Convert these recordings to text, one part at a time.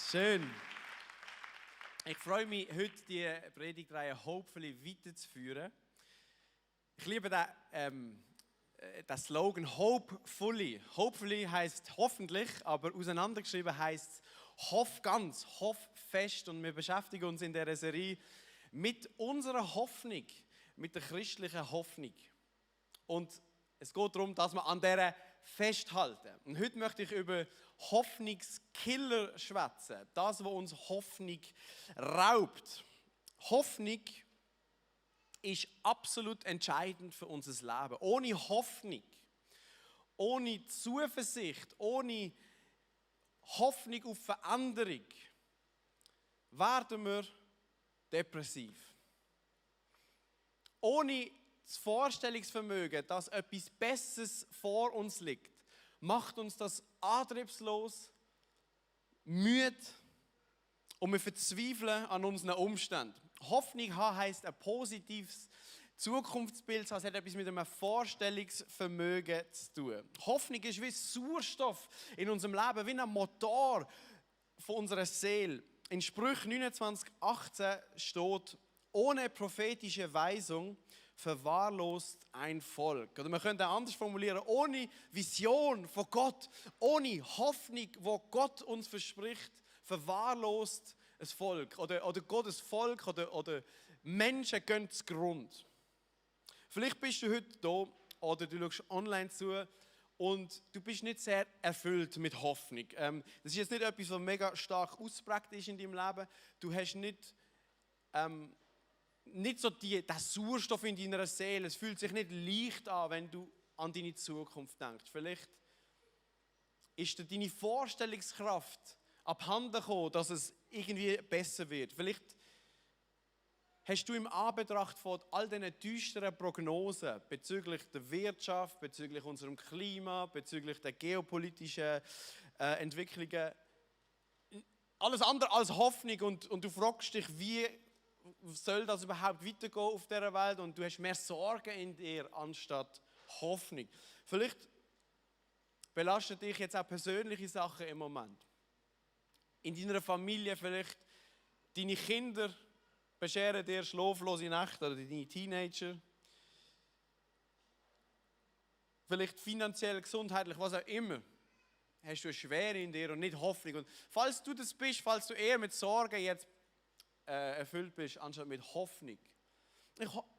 Schön. Ich freue mich, heute die Predigtreihe Hopefully weiterzuführen. Ich liebe den Slogan Hopefully. Hopefully heisst hoffentlich, aber auseinandergeschrieben heisst es Hoff ganz, Hoff fest. Und wir beschäftigen uns in dieser Serie mit unserer Hoffnung, mit der christlichen Hoffnung. Und es geht darum, dass wir an dieser festhalten. Und heute möchte ich über Hoffnungskiller schwätzen. Das, was uns Hoffnung raubt. Hoffnung ist absolut entscheidend für unser Leben. Ohne Hoffnung, ohne Zuversicht, ohne Hoffnung auf Veränderung werden wir depressiv. Ohne das Vorstellungsvermögen, dass etwas Besseres vor uns liegt, macht uns das antriebslos, müde und wir verzweifeln an unseren Umständen. Hoffnung haben heisst ein positives Zukunftsbild, das hat etwas mit einem Vorstellungsvermögen zu tun. Hoffnung ist wie Sauerstoff in unserem Leben, wie ein Motor von unserer Seele. In Sprüche 29,18 steht: Ohne prophetische Weisung verwahrlost ein Volk. Oder man könnte auch anders formulieren: ohne Vision von Gott, ohne Hoffnung, wo Gott uns verspricht, verwahrlost ein Volk. Oder Gottes Volk oder Menschen gehen zugrunde. Vielleicht bist du heute da oder du schaust online zu und du bist nicht sehr erfüllt mit Hoffnung. Das ist jetzt nicht etwas, was mega stark ausgeprägt ist in deinem Leben. Du hast nicht so den Sauerstoff in deiner Seele. Es fühlt sich nicht leicht an, wenn du an deine Zukunft denkst. Vielleicht ist dir deine Vorstellungskraft abhanden gekommen, dass es irgendwie besser wird. Vielleicht hast du im Anbetracht von all diesen düsteren Prognosen bezüglich der Wirtschaft, bezüglich unserem Klima, bezüglich der geopolitischen Entwicklungen alles andere als Hoffnung und du fragst dich, wie soll das überhaupt weitergehen auf dieser Welt, und du hast mehr Sorgen in dir anstatt Hoffnung. Vielleicht belastet dich jetzt auch persönliche Sachen im Moment. In deiner Familie vielleicht, deine Kinder bescheren dir schlaflose Nächte oder deine Teenager. Vielleicht finanziell, gesundheitlich, was auch immer. Hast du eine Schwere in dir und nicht Hoffnung. Und falls du das bist, falls du eher mit Sorgen jetzt erfüllt bist, anstatt mit Hoffnung.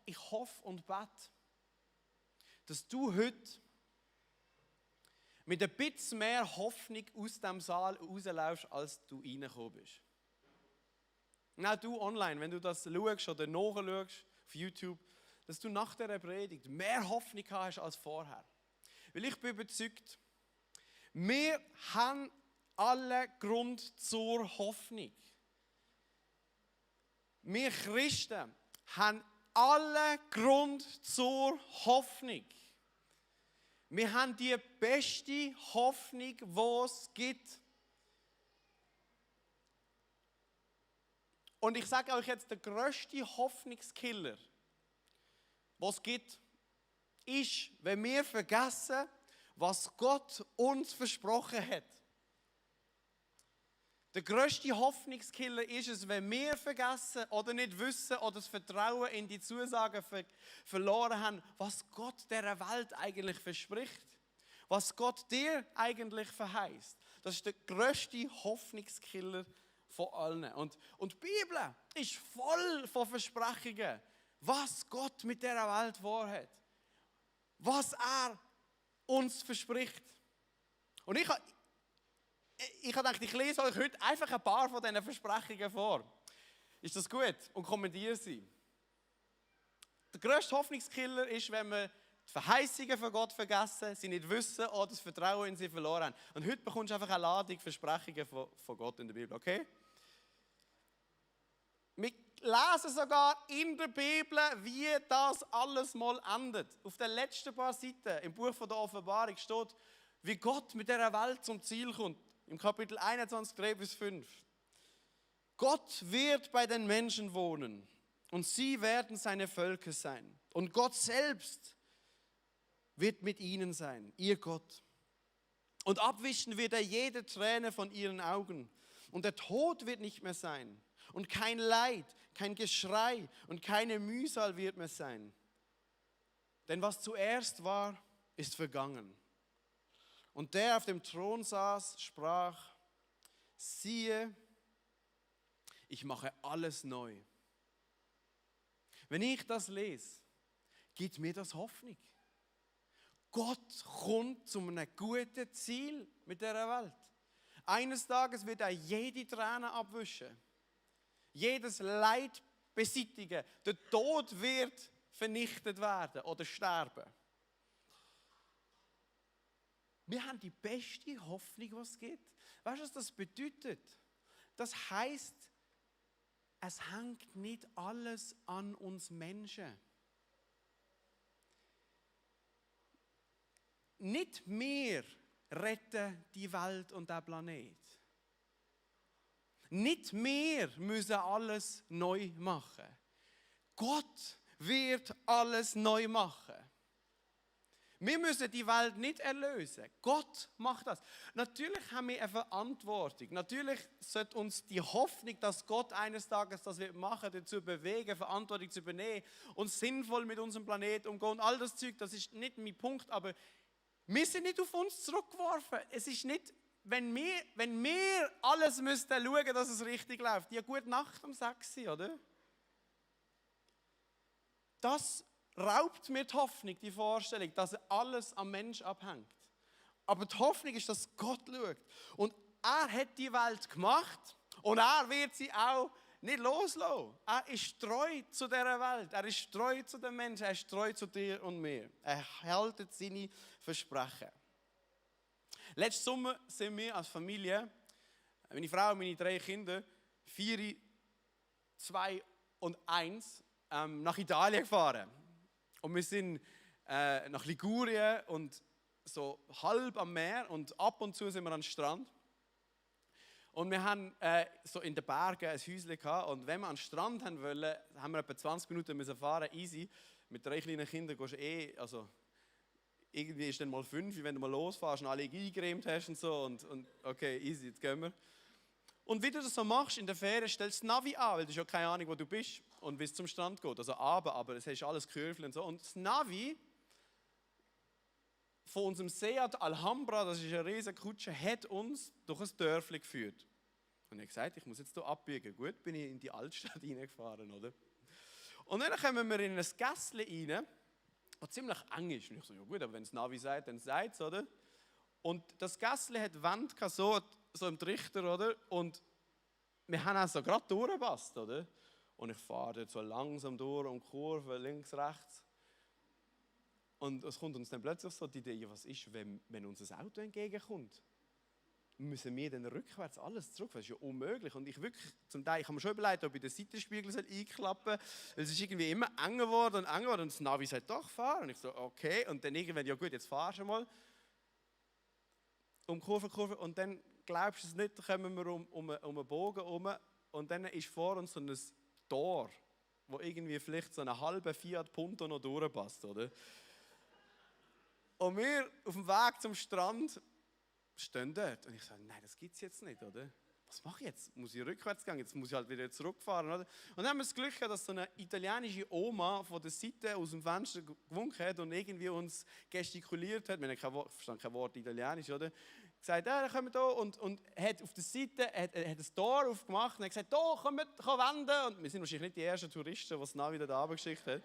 Ich hoffe und bete, dass du heute mit ein bisschen mehr Hoffnung aus dem Saal rausläufst, als du reingekommen bist. Und auch du online, wenn du das schaust oder nachschaust auf YouTube, dass du nach dieser Predigt mehr Hoffnung hast als vorher. Weil ich bin überzeugt, wir haben alle Grund zur Hoffnung. Wir Christen haben alle Grund zur Hoffnung. Wir haben die beste Hoffnung, die es gibt. Und ich sage euch jetzt, der grösste Hoffnungskiller, was es gibt, ist, wenn wir vergessen, was Gott uns versprochen hat. Der grösste Hoffnungskiller ist es, wenn wir vergessen oder nicht wissen oder das Vertrauen in die Zusagen verloren haben, was Gott dieser Welt eigentlich verspricht. Was Gott dir eigentlich verheißt. Das ist der grösste Hoffnungskiller von allen. Und die Bibel ist voll von Versprechungen, was Gott mit dieser Welt vorhat. Was er uns verspricht. Und ich habe gedacht, ich lese euch heute einfach ein paar von diesen Versprechungen vor. Ist das gut? Und kommentiere sie. Der grösste Hoffnungskiller ist, wenn wir die Verheißungen von Gott vergessen, sie nicht wissen oder das Vertrauen in sie verloren haben. Und heute bekommst du einfach eine Ladung Versprechungen von Gott in der Bibel, okay? Wir lesen sogar in der Bibel, wie das alles mal endet. Auf den letzten paar Seiten im Buch der Offenbarung steht, wie Gott mit dieser Welt zum Ziel kommt. Im Kapitel 21, 3-5. Gott wird bei den Menschen wohnen und sie werden seine Völker sein. Und Gott selbst wird mit ihnen sein, ihr Gott. Und abwischen wird er jede Träne von ihren Augen. Und der Tod wird nicht mehr sein. Und kein Leid, kein Geschrei und keine Mühsal wird mehr sein. Denn was zuerst war, ist vergangen. Und der auf dem Thron saß, sprach, siehe, ich mache alles neu. Wenn ich das lese, gibt mir das Hoffnung. Gott kommt zu einem guten Ziel mit dieser Welt. Eines Tages wird er jede Träne abwischen, jedes Leid beseitigen. Der Tod wird vernichtet werden oder sterben. Wir haben die beste Hoffnung, was es gibt. Weißt du, was das bedeutet? Das heisst, es hängt nicht alles an uns Menschen. Nicht wir retten die Welt und den Planet. Nicht wir müssen alles neu machen. Gott wird alles neu machen. Wir müssen die Welt nicht erlösen. Gott macht das. Natürlich haben wir eine Verantwortung. Natürlich sollte uns die Hoffnung, dass Gott eines Tages das wird machen, dazu bewegen, Verantwortung zu übernehmen und sinnvoll mit unserem Planeten umgehen. Und all das Zeug, das ist nicht mein Punkt, aber wir sind nicht auf uns zurückgeworfen. Es ist nicht, wenn wir alles müssten schauen, dass es richtig läuft. Ja, gute Nacht um 6 Uhr, oder? Das raubt mir die Hoffnung, die Vorstellung, dass alles am Mensch abhängt. Aber die Hoffnung ist, dass Gott schaut. Und er hat die Welt gemacht und er wird sie auch nicht loslassen. Er ist treu zu dieser Welt. Er ist treu zu den Menschen. Er ist treu zu dir und mir. Er hält seine Versprechen. Letzten Sommer sind wir als Familie, meine Frau und meine 3 Kinder, 4, 2 und 1, nach Italien gefahren. Und wir sind nach Ligurien und so halb am Meer und ab und zu sind wir am Strand. Und wir haben so in den Bergen ein Häuschen gehabt. Und wenn wir an den Strand haben wollen, haben wir etwa 20 Minuten müssen fahren, easy. Mit 3 kleinen Kindern gehst du also irgendwie ist dann mal 5, wenn du mal losfährst und alle eingeremt hast und so. Und okay, easy, jetzt gehen wir. Und wie du das so machst in der Ferien, stellst du das Navi an, weil du hast ja keine Ahnung, wo du bist und wie es zum Strand geht. Also aber es ist alles Kurven und so. Und das Navi von unserem Seat Alhambra, das ist eine riesige Kutsche, hat uns durch ein Dörfli geführt. Und ich habe gesagt, ich muss jetzt hier abbiegen. Gut, bin ich in die Altstadt reingefahren, oder? Und dann kommen wir in ein Gässchen rein, das ziemlich eng ist. Und ich so, ja gut, aber wenn das Navi sagt, dann sagt es, oder? Und das Gässchen hat Wände so im Trichter, oder? Und wir haben also gerade durchgepasst, oder? Und ich fahre dort so langsam durch um Kurven, links, rechts. Und es kommt uns dann plötzlich so die Idee, was ist, wenn uns ein Auto entgegenkommt? Müssen wir dann rückwärts alles zurück? Das ist ja unmöglich. Und ich wirklich, zum Teil, ich habe mir schon überlegt, ob ich den Seitenspiegel einklappen soll. Es ist irgendwie immer enger geworden. Und das Navi sagt, doch, fahren. Und ich so, okay. Und dann irgendwann, ja gut, jetzt fahrst du mal. Um Kurve. Und dann, glaubst du es nicht, kommen wir um einen Bogen herum. Und dann ist vor uns so ein Tor, wo irgendwie vielleicht so einen halben Fiat Punto noch durchpasst, oder? Und wir auf dem Weg zum Strand stehen dort. Und ich sage, nein, das gibt es jetzt nicht, oder? Was mache ich jetzt? Muss ich rückwärts gehen? Jetzt muss ich halt wieder zurückfahren, oder? Und dann haben wir das Glück gehabt, dass so eine italienische Oma von der Seite aus dem Fenster gewunken hat und irgendwie uns gestikuliert hat. Wir verstanden kein Wort Italienisch, oder? Gesagt, ja, dann kommen wir hier und hat auf der Seite hat ein Tor aufgemacht und hat gesagt, hier, komm wenden. Und wir sind wahrscheinlich nicht die ersten Touristen, die das Navi da runtergeschickt haben.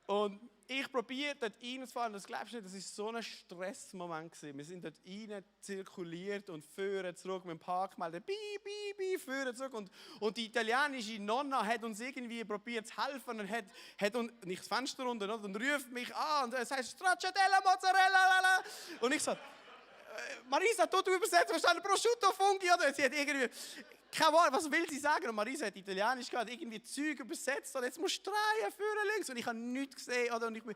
Und ich probiere dort reinzufahren, das glaubst du nicht, das war so ein Stressmoment gewesen. Wir sind dort rein zirkuliert und führen zurück mit dem Park melden, führen zurück. Und die italienische Nonna hat uns irgendwie probiert zu helfen und hat nicht das Fenster runter und ruft mich an und sagt, Stracciatella, Mozzarella. Und ich so, Marisa, du übersetzt wahrscheinlich Prosciutto Funghi, oder? Sie hat irgendwie, kein Wort, was will sie sagen? Und Marisa hat Italienisch gehabt, irgendwie Zeug übersetzt, und jetzt musst du drehen, vorne links. Und ich habe nichts gesehen, oder? Und ich bin,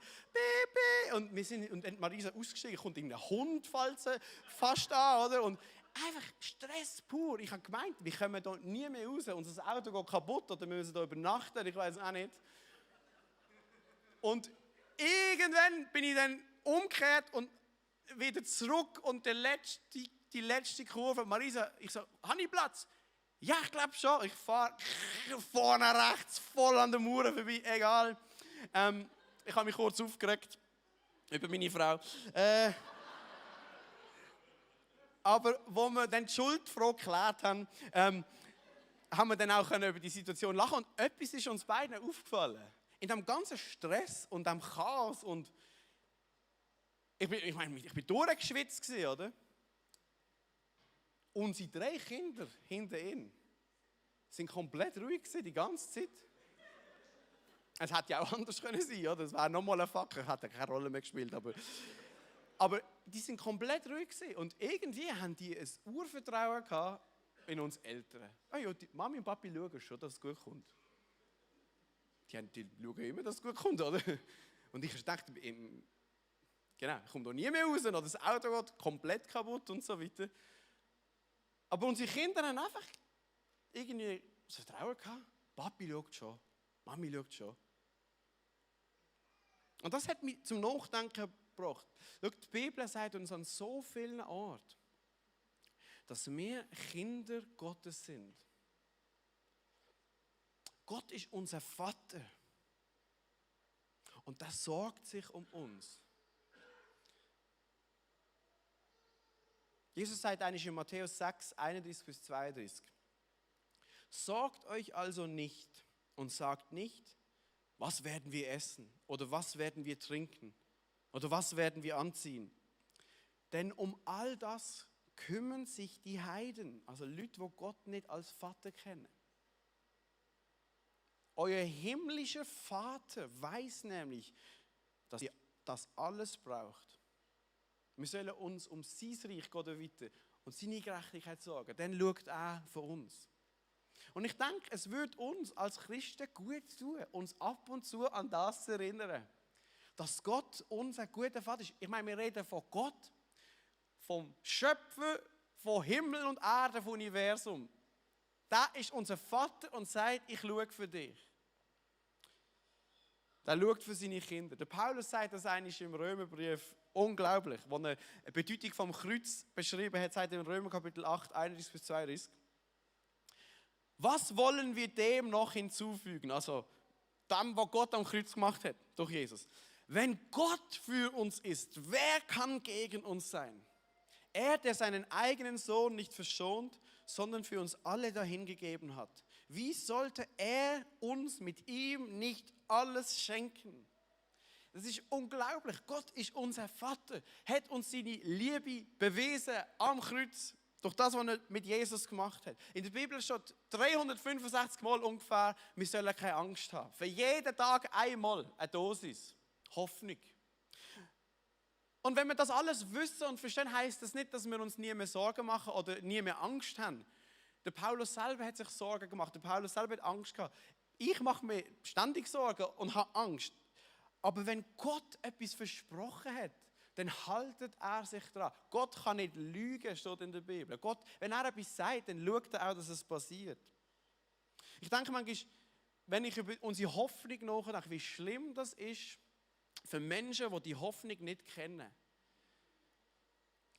und wir sind, und dann Marisa ausgestiegen, kommt irgendein Hund fast an, oder? Und einfach Stress pur. Ich habe gemeint, wir kommen hier nie mehr raus, unser Auto geht kaputt, oder wir müssen hier übernachten, ich weiß auch nicht. Und irgendwann bin ich dann umgekehrt und wieder zurück und der letzte die letzte Kurve. Marisa, ich so, habe ich Platz? Ja, ich glaube schon. Ich fahre vorne rechts, voll an der Mauer vorbei, egal. Ich habe mich kurz aufgeregt über meine Frau. Aber wo wir dann die Schuldfrage geklärt haben, haben wir dann auch über die Situation lachen. Und etwas ist uns beiden aufgefallen. In dem ganzen Stress und dem Chaos und ich bin durchgeschwitzt gewesen, oder? Unsere 3 Kinder hinter ihm sind komplett ruhig gewesen, die ganze Zeit. Es hätte ja auch anders können sein, oder? Es wäre nochmal ein Facker, hat keine Rolle mehr gespielt, aber die sind komplett ruhig gewesen. Und irgendwie haben die ein Urvertrauen gehabt in uns Eltern. Ah ja, die Mami und Papi schauen schon, dass es gut kommt. Die schauen immer, dass es gut kommt, oder? Und ich dachte, genau, ich komme da nie mehr raus, oder das Auto geht komplett kaputt und so weiter. Aber unsere Kinder haben einfach irgendwie das Vertrauen gehabt. Papi schaut schon, Mami schaut schon. Und das hat mich zum Nachdenken gebracht. Schau, die Bibel sagt uns an so vielen Orten, dass wir Kinder Gottes sind. Gott ist unser Vater. Und er sorgt sich um uns. Jesus sagt eigentlich in Matthäus 6, 31-32. Sorgt euch also nicht und sagt nicht, was werden wir essen oder was werden wir trinken oder was werden wir anziehen. Denn um all das kümmern sich die Heiden, also Leute, die Gott nicht als Vater kennen. Euer himmlischer Vater weiß nämlich, dass ihr das alles braucht. Wir sollen uns um sein Reich Gott weiter und seine Gerechtigkeit sorgen. Dann schaut er für uns. Und ich denke, es würde uns als Christen gut tun, uns ab und zu an das zu erinnern. Dass Gott unser guter Vater ist. Ich meine, wir reden von Gott, vom Schöpfer, von Himmel und Erde, vom Universum. Der ist unser Vater und sagt, ich schaue für dich. Der schaut für seine Kinder. Der Paulus sagt das eigentlich im Römerbrief unglaublich, wo er eine Bedeutung vom Kreuz beschrieben hat, sagt er im Römer Kapitel 8, 31-32. Was wollen wir dem noch hinzufügen? Also dem, was Gott am Kreuz gemacht hat, durch Jesus. Wenn Gott für uns ist, wer kann gegen uns sein? Er, der seinen eigenen Sohn nicht verschont, sondern für uns alle dahingegeben hat. Wie sollte er uns mit ihm nicht alles schenken? Das ist unglaublich. Gott ist unser Vater, hat uns seine Liebe bewiesen am Kreuz, durch das, was er mit Jesus gemacht hat. In der Bibel steht 365 Mal ungefähr, wir sollen keine Angst haben. Für jeden Tag einmal eine Dosis Hoffnung. Und wenn wir das alles wissen und verstehen, heisst das nicht, dass wir uns nie mehr Sorgen machen oder nie mehr Angst haben. Der Paulus selber hat sich Sorgen gemacht. Der Paulus selber hat Angst gehabt. Ich mache mir ständig Sorgen und habe Angst. Aber wenn Gott etwas versprochen hat, dann haltet er sich dran. Gott kann nicht lügen, steht in der Bibel. Gott, wenn er etwas sagt, dann schaut er auch, dass es passiert. Ich denke manchmal, wenn ich über unsere Hoffnung nachdenke, wie schlimm das ist für Menschen, die die Hoffnung nicht kennen.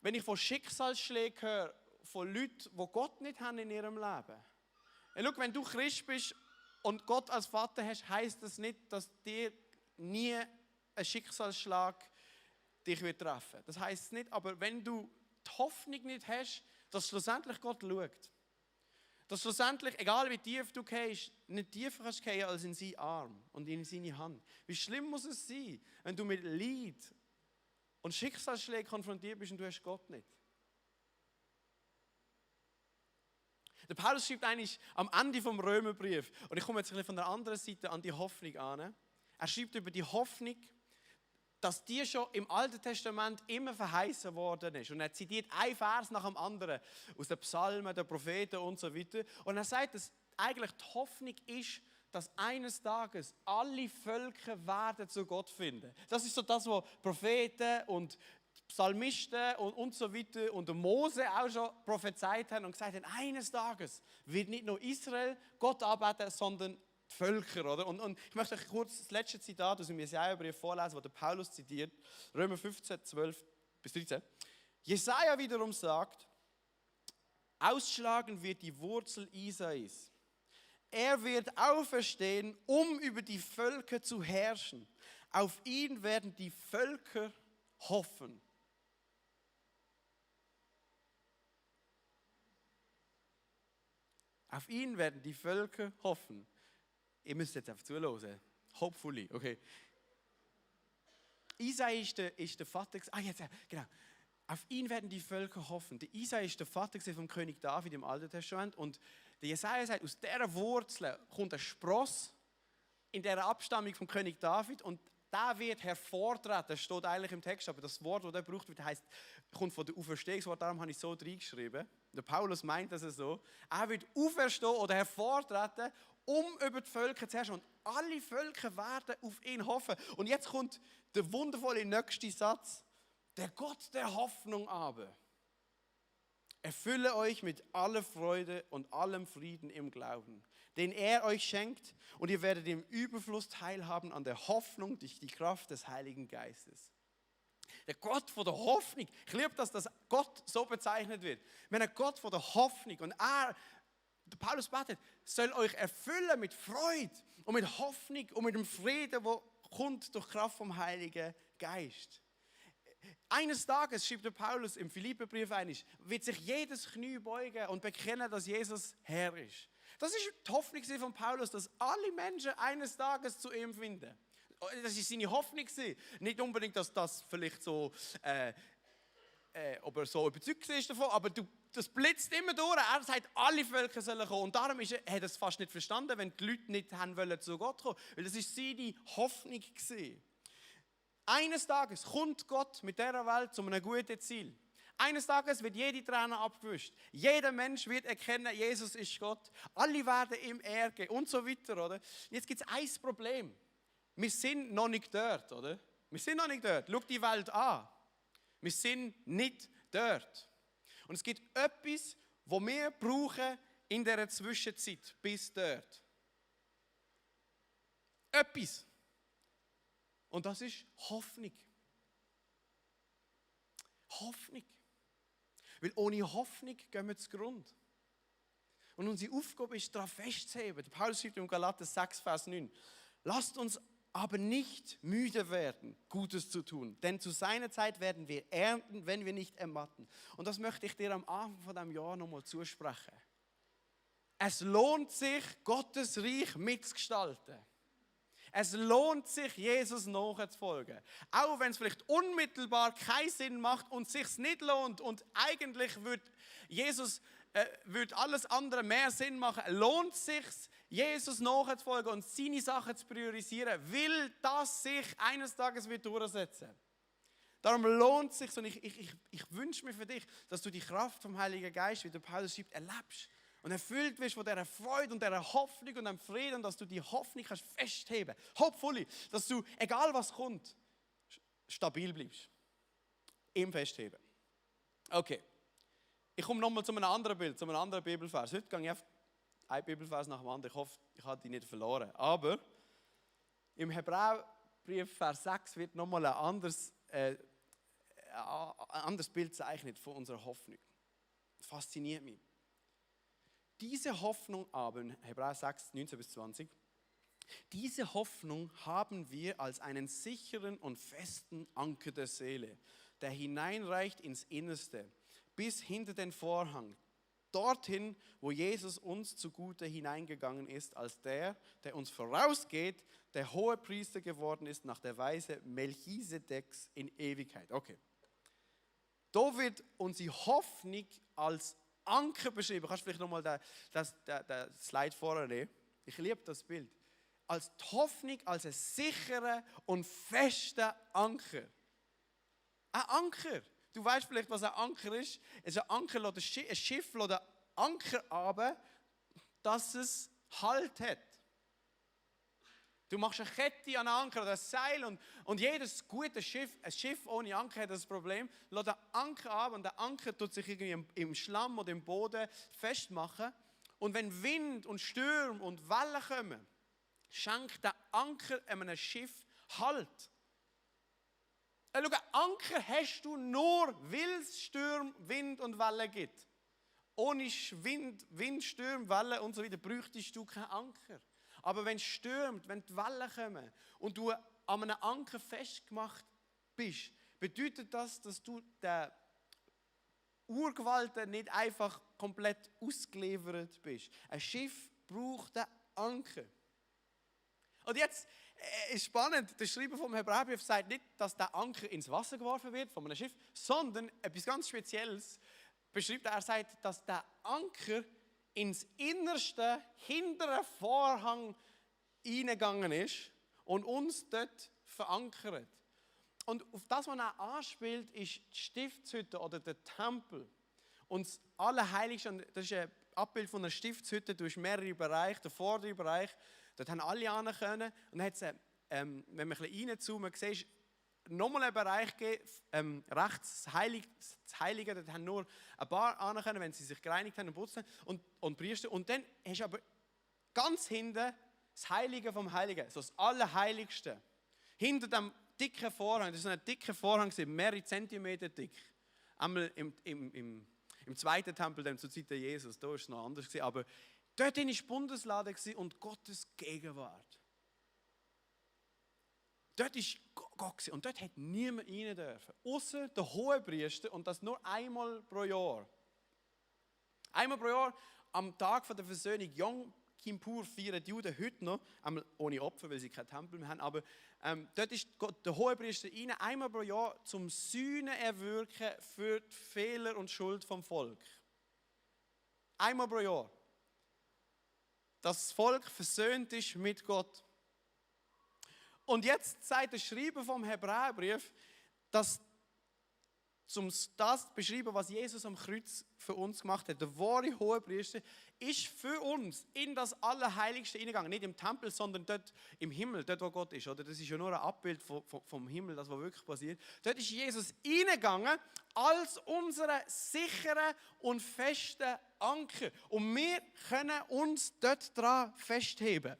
Wenn ich von Schicksalsschlägen höre, von Leuten, die Gott nicht haben in ihrem Leben. Schau, wenn du Christ bist und Gott als Vater hast, heisst das nicht, dass dir nie ein Schicksalsschlag dich wird treffen. Das heisst nicht, aber wenn du die Hoffnung nicht hast, dass schlussendlich Gott schaut. Dass schlussendlich, egal wie tief du gehst, nicht tiefer kannst gehen als in seinen Arm und in seine Hand. Wie schlimm muss es sein, wenn du mit Leid und Schicksalsschlägen konfrontiert bist und du hast Gott nicht. Der Paulus schreibt eigentlich am Ende vom Römerbrief, und ich komme jetzt ein bisschen von der anderen Seite an die Hoffnung an. Er schreibt über die Hoffnung, dass die schon im Alten Testament immer verheißen worden ist. Und er zitiert ein Vers nach dem anderen aus den Psalmen, den Propheten und so weiter. Und er sagt, dass eigentlich die Hoffnung ist, dass eines Tages alle Völker werden zu Gott finden. Das ist so das, was Propheten und Psalmisten und so weiter und Mose auch schon prophezeit haben und gesagt haben, eines Tages wird nicht nur Israel Gott anbeten, sondern die Völker. Oder? Und ich möchte euch kurz das letzte Zitat aus dem Jesaja-Brief vorlesen, das der Paulus zitiert, Römer 15, 12 bis 13. Jesaja wiederum sagt, ausschlagen wird die Wurzel Isais. Er wird auferstehen, um über die Völker zu herrschen. Auf ihn werden die Völker hoffen. Auf ihn werden die Völker hoffen. Ihr müsst jetzt einfach zuhören. Hopefully, okay. Isai ist der Vater. Jetzt, genau. Auf ihn werden die Völker hoffen. Der Isai ist der Vater vom König David im Alten Testament. Und der Jesaja sagt, aus dieser Wurzel kommt ein Spross in dieser Abstammung vom König David. Und der wird hervortreten. Das steht eigentlich im Text, aber das Wort, das da gebraucht wird, kommt von der Auferstehungswort. Darum habe ich so reingeschrieben. Der Paulus meint das so. Er wird auferstehen oder hervortreten, um über die Völker zu herrschen. Und alle Völker werden auf ihn hoffen. Und jetzt kommt der wundervolle nächste Satz. Der Gott der Hoffnung aber erfülle euch mit aller Freude und allem Frieden im Glauben, den er euch schenkt, und ihr werdet im Überfluss teilhaben an der Hoffnung durch die Kraft des Heiligen Geistes. Der Gott von der Hoffnung. Ich liebe, dass Gott so bezeichnet wird. Wenn ein Gott von der Hoffnung, und der Paulus betet, soll euch erfüllen mit Freude und mit Hoffnung und mit dem Frieden, der kommt durch Kraft vom Heiligen Geist. Eines Tages, schreibt der Paulus im Philipperbrief, wird sich jedes Knie beugen und bekennen, dass Jesus Herr ist. Das ist die Hoffnung von Paulus, dass alle Menschen eines Tages zu ihm finden. Das ist seine Hoffnung. Nicht unbedingt, dass das vielleicht so, ob er so überzeugt ist davon, aber das blitzt immer durch. Er sagt, alle Völker sollen kommen. Und darum hat er das fast nicht verstanden, wenn die Leute nicht haben wollen zu Gott kommen. Weil das war seine Hoffnung gewesen. Eines Tages kommt Gott mit dieser Welt zu einem guten Ziel. Eines Tages wird jede Träne abgewischt. Jeder Mensch wird erkennen, Jesus ist Gott. Alle werden ihm ärgern und so weiter, oder? Jetzt gibt es ein Problem. Wir sind noch nicht dort, oder? Wir sind noch nicht dort. Schau die Welt an. Wir sind nicht dort. Und es gibt etwas, was wir brauchen in dieser Zwischenzeit bis dort. Etwas. Und das ist Hoffnung. Hoffnung. Weil ohne Hoffnung gehen wir zugrunde. Und unsere Aufgabe ist, daran festzuheben. Der Paulus schreibt im Galater 6, Vers 9. Lasst uns aber nicht müde werden, Gutes zu tun. Denn zu seiner Zeit werden wir ernten, wenn wir nicht ermatten. Und das möchte ich dir am Anfang von diesem Jahr nochmal zusprechen. Es lohnt sich, Gottes Reich mitzugestalten. Es lohnt sich, Jesus nachzufolgen. Auch wenn es vielleicht unmittelbar keinen Sinn macht und es sich nicht lohnt und eigentlich würde alles andere mehr Sinn machen, lohnt es sich, Jesus nachzufolgen und seine Sachen zu priorisieren, weil das sich eines Tages wird durchsetzen. Darum lohnt es sich, und ich wünsche mir für dich, dass du die Kraft vom Heiligen Geist, wie der Paulus schreibt, erlebst. Und erfüllt wirst von dieser Freude und dieser Hoffnung und dem Frieden, dass du die Hoffnung kannst festheben. Hopefully, dass du, egal was kommt, stabil bleibst. Im Festheben. Okay. Ich komme nochmal zu einem anderen Bild, zu einem anderen Bibelvers. Heute gehe ich auf einen Bibelvers nach dem anderen. Ich hoffe, ich habe die nicht verloren. Aber im Hebräerbrief, Vers 6, wird nochmal ein anderes Bild gezeichnet von unserer Hoffnung. Das fasziniert mich. Diese Hoffnung aber, Hebräer 6, 19 bis 20, diese Hoffnung haben wir als einen sicheren und festen Anker der Seele, der hineinreicht ins Innerste, bis hinter den Vorhang, dorthin, wo Jesus uns zugute hineingegangen ist, als der uns vorausgeht, der hohe Priester geworden ist, nach der Weise Melchisedeks in Ewigkeit. Okay. Da wird unsere Hoffnung als Anker beschrieben. Kannst du vielleicht nochmal den Slide vorher nehmen? Ich liebe das Bild. Als die Hoffnung, als ein sicherer und fester Anker. Ein Anker. Du weißt vielleicht, was ein Anker ist. Ein Anker lässt ein Schiff lässt einen Anker runter, dass es Halt hat. Du machst eine Kette an einen Anker oder ein Seil und jedes gute Schiff, ein Schiff ohne Anker hat das Problem, lässt den Anker ab und der Anker tut sich irgendwie im Schlamm oder im Boden festmachen. Und wenn Wind und Sturm und Wellen kommen, schenkt der Anker einem Schiff Halt. Schau, Anker hast du nur, weil es Sturm, Wind und Wellen gibt. Ohne Wind, Stürme, Wellen und so weiter bräuchtest du keinen Anker. Aber wenn es stürmt, wenn die Wellen kommen und du an einem Anker festgemacht bist, bedeutet das, dass du der Urgewalt nicht einfach komplett ausgeliefert bist. Ein Schiff braucht einen Anker. Und jetzt ist spannend, der Schreiber vom Hebräerbrief sagt nicht, dass der Anker ins Wasser geworfen wird von einem Schiff, sondern etwas ganz Spezielles beschreibt er. Er sagt, dass der Anker ins innerste, hintere Vorhang hineingegangen ist und uns dort verankert. Und auf das, was er anspielt, ist die Stiftshütte oder der Tempel. Und das Allerheiligste, das ist ein Abbild von einer Stiftshütte, du hast mehrere Bereiche, der vordere Bereich, dort haben alle hin können. Und dann hat es, wenn man ein bisschen reinzoomen, siehst du nochmal einen Bereich gegeben, rechts das Heilige, dort haben nur ein paar hin können, wenn sie sich gereinigt haben und putzt haben, und Priester. Und dann hast du aber ganz hinten das Heilige vom Heiligen, so das Allerheiligste. Hinter dem dicken Vorhang, das war ein dicker Vorhang, mehrere Zentimeter dick. Einmal im zweiten Tempel, zur Zeit Jesus, da war es noch anders. Aber dort war die Bundeslade und Gottes Gegenwart. Dort war Gott und dort hat niemand rein dürfen. Außer der Hohepriester und das nur einmal pro Jahr. Einmal pro Jahr am Tag der Versöhnung, Yom Kippur feiern die Juden heute noch, einmal ohne Opfer, weil sie keinen Tempel mehr haben, aber dort ist der Hohepriester rein, einmal pro Jahr zum Sühne erwirken für die Fehler und Schuld vom Volk. Einmal pro Jahr. Dass das Volk versöhnt ist mit Gott. Und jetzt sagt der Schreiber vom Hebräerbrief, dass das zu beschreiben, was Jesus am Kreuz für uns gemacht hat. Der wahre Hohepriester ist für uns in das Allerheiligste hineingegangen. Nicht im Tempel, sondern dort im Himmel, dort wo Gott ist. Oder? Das ist ja nur ein Abbild vom Himmel, das was wirklich passiert. Dort ist Jesus hineingegangen als unsere sichere und feste Anker. Und wir können uns dort dran festheben.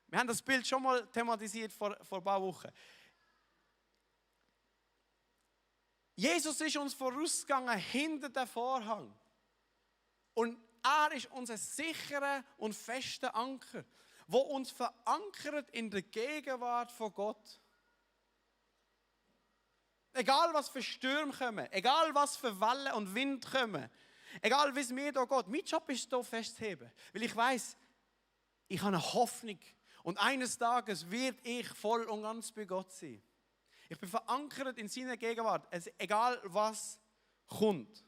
Wir haben das Bild schon mal thematisiert vor ein paar Wochen. Jesus ist uns vorausgegangen hinter dem Vorhang. Und er ist unser sicherer und fester Anker, der uns verankert in der Gegenwart von Gott. Egal was für Stürme kommen, egal was für Wellen und Wind kommen, egal wie es mir hier geht, mein Job ist hier festzuheben. Weil ich weiss, ich habe eine Hoffnung und eines Tages werde ich voll und ganz bei Gott sein. Ich bin verankert in seiner Gegenwart, egal was kommt.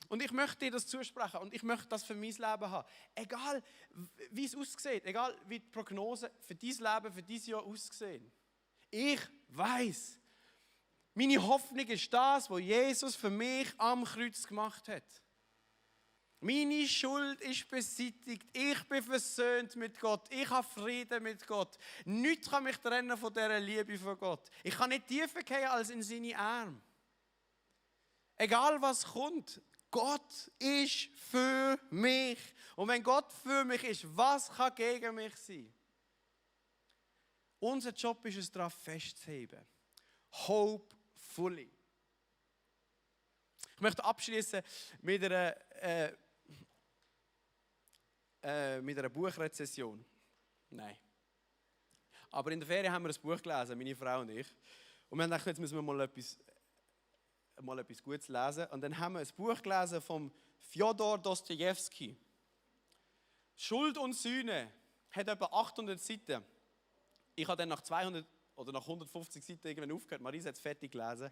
Und ich möchte dir das zusprechen und ich möchte das für mein Leben haben. Egal wie es aussieht, egal wie die Prognosen für dein Leben, für dieses Jahr aussehen. Ich weiß, meine Hoffnung ist das, was Jesus für mich am Kreuz gemacht hat. Meine Schuld ist beseitigt. Ich bin versöhnt mit Gott. Ich habe Frieden mit Gott. Nichts kann mich trennen von dieser Liebe von Gott. Ich kann nicht tiefer gehen als in seine Arme. Egal was kommt, Gott ist für mich. Und wenn Gott für mich ist, was kann gegen mich sein? Unser Job ist es, darauf festzuheben. Hopefully. Ich möchte abschließen mit einer Buchrezession. Nein. Aber in der Ferien haben wir ein Buch gelesen, meine Frau und ich. Und wir haben gedacht, jetzt müssen wir mal etwas Gutes lesen. Und dann haben wir ein Buch gelesen von Fjodor Dostojewski. Schuld und Sühne hat etwa 800 Seiten. Ich habe dann nach 200 oder nach 150 Seiten irgendwann aufgehört. Marisa hat es fertig gelesen.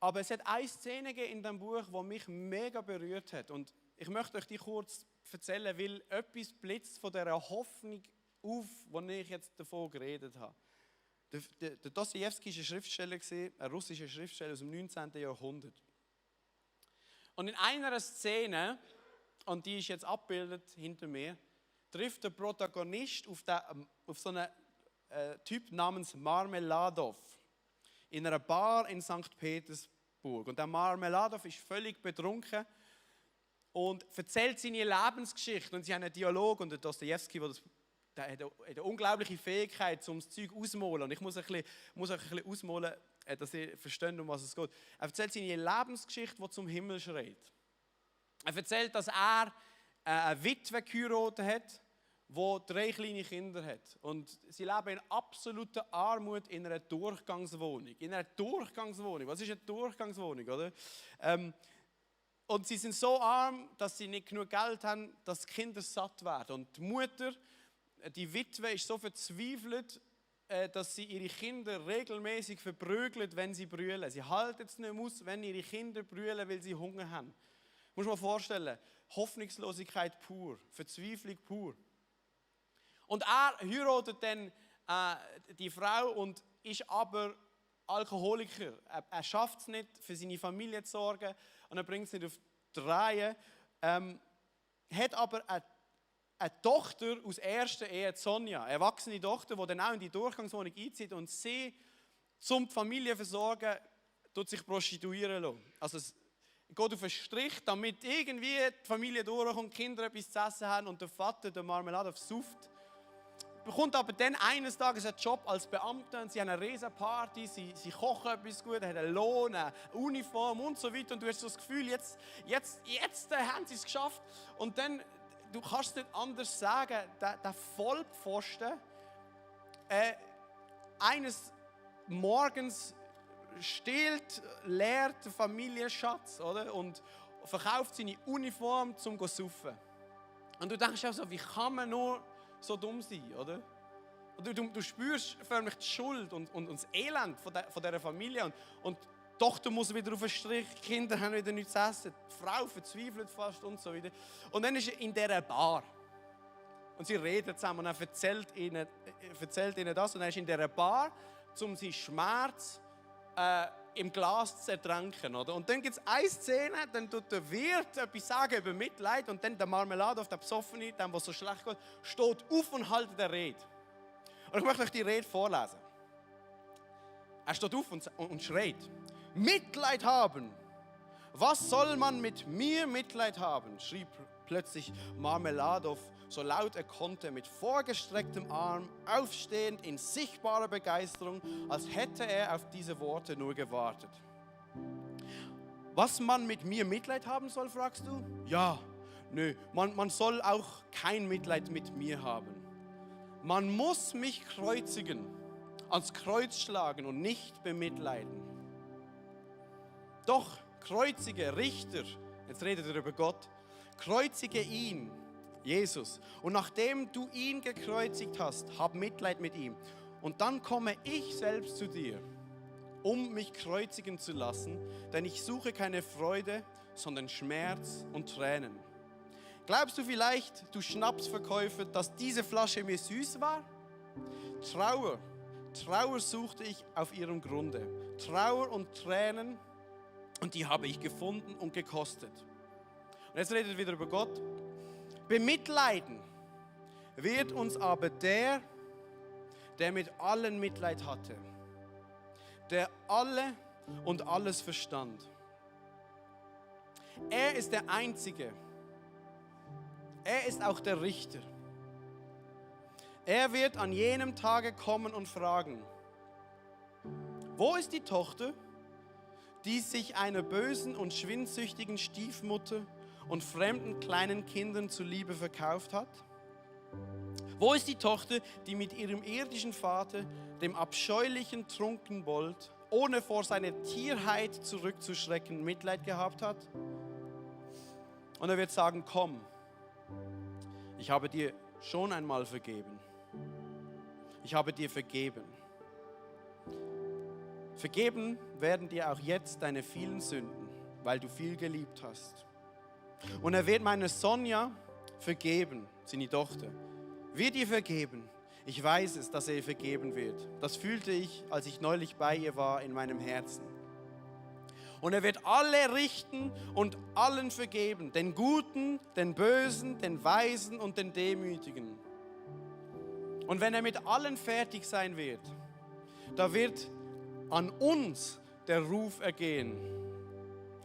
Aber es hat eine Szene gegeben in diesem Buch, die mich mega berührt hat. Und ich möchte euch die kurz erzählen, weil etwas blitzt von dieser Hoffnung auf, von der ich jetzt davon geredet habe. Der Dostojewski war ein Schriftsteller, ein russischer Schriftsteller aus dem 19. Jahrhundert. Und in einer Szene, und die ist jetzt abgebildet hinter mir, trifft der Protagonist auf so einen Typ namens Marmeladov in einer Bar in St. Petersburg. Und der Marmeladov ist völlig betrunken und erzählt seine Lebensgeschichte. Und sie haben einen Dialog. Und der Dostojewski, der hat eine unglaubliche Fähigkeit, um das Zeug auszumalen. Und ich muss euch ein bisschen ausmalen, dass ihr versteht, um was es geht. Er erzählt seine Lebensgeschichte, die zum Himmel schreit. Er erzählt, dass er eine Witwe geheiratet hat, die 3 kleine Kinder hat. Und sie leben in absoluter Armut in einer Durchgangswohnung. In einer Durchgangswohnung. Was ist eine Durchgangswohnung, oder? Und sie sind so arm, dass sie nicht genug Geld haben, dass die Kinder satt werden. Und die Mutter, die Witwe, ist so verzweifelt, dass sie ihre Kinder regelmäßig verprügelt, wenn sie brüllen. Sie halten es nicht aus, wenn ihre Kinder brüllen, weil sie Hunger haben. Muss man vorstellen, Hoffnungslosigkeit pur, Verzweiflung pur. Und er heiratet dann die Frau und ist aber Alkoholiker. Er schafft es nicht, für seine Familie zu sorgen und er bringt es nicht auf die Reihe. Hat aber eine Tochter aus erster Ehe, Sonja, eine erwachsene Tochter, die dann auch in die Durchgangswohnung einzieht und sie zum die Familie versorgen, tut sich prostituieren lassen. Also es geht auf einen Strich, damit irgendwie die Familie durchkommt, die Kinder etwas zu essen haben und der Vater der Marmelade sauft. Bekommt aber dann eines Tages einen Job als Beamter und sie haben eine Riesenparty, sie kochen etwas gut, haben einen Lohn, eine Uniform und so weiter und du hast so das Gefühl, jetzt haben sie es geschafft und dann, du kannst es nicht anders sagen, der Vollpfosten eines Morgens stiehlt, leert den Familienschatz, oder? Und verkauft seine Uniform zum Saufen. Und du denkst auch so, wie kann man nur so dumm sein, oder? Und du spürst förmlich die Schuld und das Elend von dieser Familie. Und die Tochter muss wieder auf den Strich, die Kinder haben wieder nichts zu essen, die Frau verzweifelt fast und so weiter. Und dann ist er in dieser Bar. Und sie reden zusammen und er erzählt ihnen das. Und er ist in dieser Bar, um seinen Schmerz im Glas zu ertränken. Oder? Und dann gibt es eine Szene, dann tut der Wirt etwas sagen über Mitleid und dann der Marmelade auf der Besoffene, dem, was so schlecht geht, steht auf und hält eine Rede. Und ich möchte euch die Rede vorlesen. Er steht auf und schreit: Mitleid haben! Was soll man mit mir Mitleid haben? Schrie plötzlich Marmeladov so laut er konnte, mit vorgestrecktem Arm, aufstehend in sichtbarer Begeisterung, als hätte er auf diese Worte nur gewartet. Was man mit mir Mitleid haben soll, fragst du? Ja, nö, man soll auch kein Mitleid mit mir haben. Man muss mich kreuzigen, ans Kreuz schlagen und nicht bemitleiden. Doch kreuzige Richter, jetzt redet er über Gott, kreuzige ihn, Jesus. Und nachdem du ihn gekreuzigt hast, hab Mitleid mit ihm. Und dann komme ich selbst zu dir, um mich kreuzigen zu lassen, denn ich suche keine Freude, sondern Schmerz und Tränen. Glaubst du vielleicht, du Schnapsverkäufer, dass diese Flasche mir süß war? Trauer suchte ich auf ihrem Grunde. Trauer und Tränen, und die habe ich gefunden und gekostet. Und jetzt redet er wieder über Gott. Bemitleiden wird uns aber der mit allen Mitleid hatte, der alle und alles verstand. Er ist der Einzige. Er ist auch der Richter. Er wird an jenem Tage kommen und fragen: Wo ist die Tochter, die sich einer bösen und schwindsüchtigen Stiefmutter und fremden kleinen Kindern zuliebe verkauft hat? Wo ist die Tochter, die mit ihrem irdischen Vater, dem abscheulichen Trunkenbold, ohne vor seiner Tierheit zurückzuschrecken, Mitleid gehabt hat? Und er wird sagen: Komm, ich habe dir schon einmal vergeben. Ich habe dir vergeben. Vergeben werden dir auch jetzt deine vielen Sünden, weil du viel geliebt hast. Und er wird meiner Sonja vergeben, seine Tochter. Wird ihr vergeben? Ich weiß es, dass er ihr vergeben wird. Das fühlte ich, als ich neulich bei ihr war, in meinem Herzen. Und er wird alle richten und allen vergeben, den Guten, den Bösen, den Weisen und den Demütigen. Und wenn er mit allen fertig sein wird, da wird an uns der Ruf ergehen.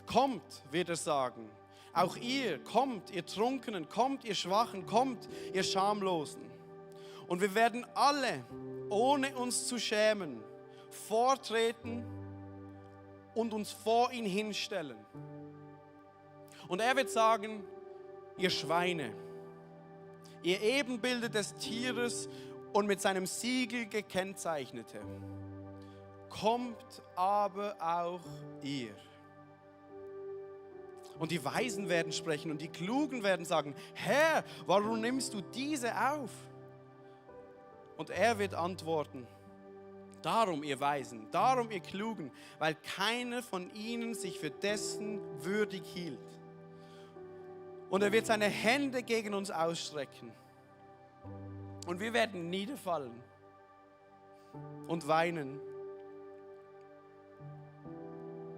Kommt, wird er sagen. Auch ihr, kommt, ihr Trunkenen, kommt, ihr Schwachen, kommt, ihr Schamlosen. Und wir werden alle, ohne uns zu schämen, vortreten und uns vor ihn hinstellen. Und er wird sagen, ihr Schweine, ihr Ebenbilder des Tieres und mit seinem Siegel gekennzeichnete, kommt aber auch ihr. Und die Weisen werden sprechen und die Klugen werden sagen, Herr, warum nimmst du diese auf? Und er wird antworten, darum ihr Weisen, darum ihr Klugen, weil keiner von ihnen sich für dessen würdig hielt. Und er wird seine Hände gegen uns ausstrecken. Und wir werden niederfallen und weinen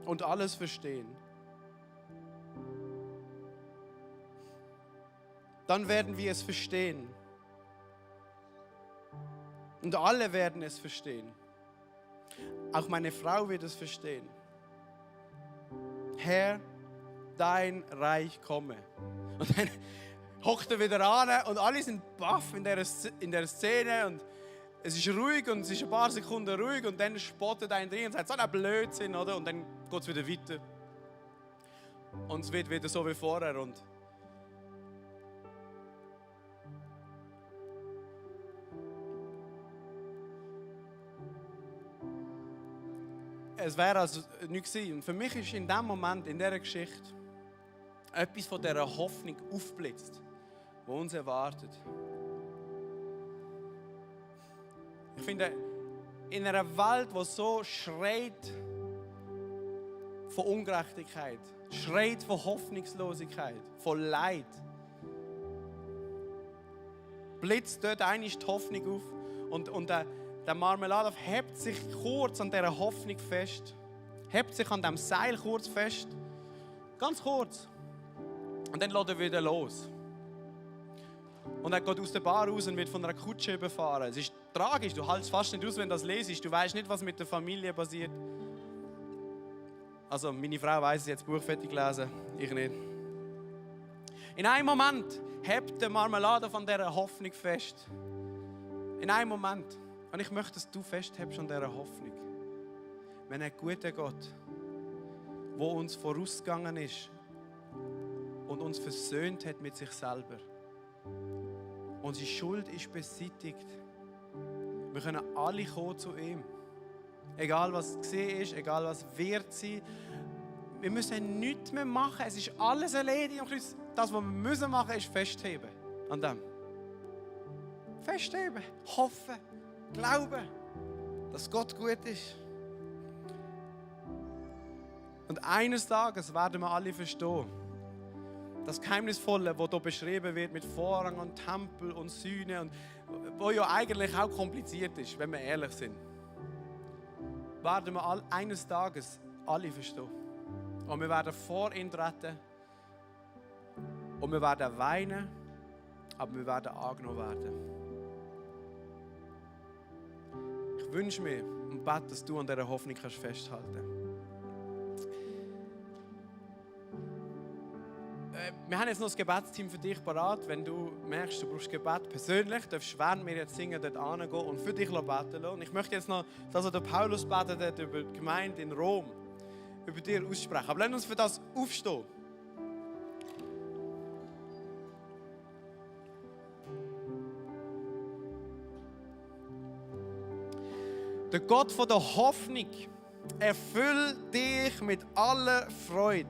und alles verstehen. Dann werden wir es verstehen. Und alle werden es verstehen. Auch meine Frau wird es verstehen. Herr, dein Reich komme. Und dann hockt er wieder an und alle sind baff in der Szene und es ist ruhig und es ist ein paar Sekunden ruhig und dann spottet einer drin und sagt, so ein Blödsinn, oder? Und dann geht es wieder weiter. Und es wird wieder so wie vorher. Und es wäre also nichts gewesen. Und für mich ist in dem Moment, in dieser Geschichte, etwas von dieser Hoffnung aufgeblitzt, die uns erwartet. Ich finde, in einer Welt, die so schreit von Ungerechtigkeit, schreit von Hoffnungslosigkeit, von Leid, blitzt dort einmal die Hoffnung auf und der Marmeladov hebt sich kurz an dieser Hoffnung fest, hebt sich an diesem Seil kurz fest, ganz kurz. Und dann lässt er wieder los. Und er geht aus der Bar raus und wird von einer Kutsche überfahren. Es ist tragisch, du hältst fast nicht aus, wenn du das lesest. Du weißt nicht, was mit der Familie passiert. Also, meine Frau weiss es jetzt, Buch fertig gelesen, ich nicht. In einem Moment hebt der Marmelade von dieser Hoffnung fest. In einem Moment. Und ich möchte, dass du festhältst an dieser Hoffnung. Wenn ein guter Gott, der uns vorausgegangen ist und uns versöhnt hat mit sich selber. Unsere Schuld ist beseitigt. Wir können alle kommen zu ihm. Egal was gesehen ist, egal was wird sein. Wir müssen nichts mehr machen. Es ist alles erledigt. Das, was wir müssen machen, ist festheben an dem. Festheben, hoffen, glauben, dass Gott gut ist. Und eines Tages werden wir alle verstehen, das Geheimnisvolle, das hier beschrieben wird mit Vorhang und Tempel und Sühne, und wo ja eigentlich auch kompliziert ist, wenn wir ehrlich sind, werden wir eines Tages alle verstehen. Und wir werden vor ihn treten und wir werden weinen, aber wir werden angenommen werden. Ich wünsche mir und bete, dass du an dieser Hoffnung festhalten kannst. Wir haben jetzt noch das Gebetsteam für dich parat. Wenn du merkst, du brauchst Gebet persönlich, darfst du während wir jetzt singen, dort hingehen und für dich beten lassen. Und ich möchte jetzt noch, dass der Paulus betet hat über die Gemeinde in Rom, über dir aussprechen. Aber lass uns für das aufstehen. Der Gott von der Hoffnung erfüllt dich mit aller Freude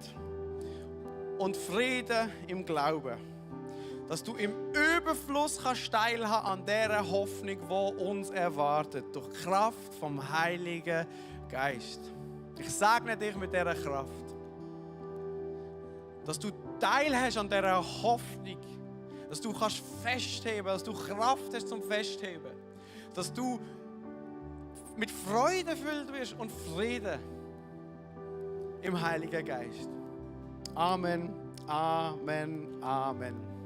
und Frieden im Glauben, dass du im Überfluss kannst teilhaben an dieser Hoffnung, die uns erwartet, durch die Kraft vom Heiligen Geist. Ich segne dich mit dieser Kraft, dass du teilhast an dieser Hoffnung, dass du kannst festheben, dass du Kraft hast zum Festheben, dass du mit Freude erfüllt wirst und Frieden im Heiligen Geist. Amen, Amen, Amen.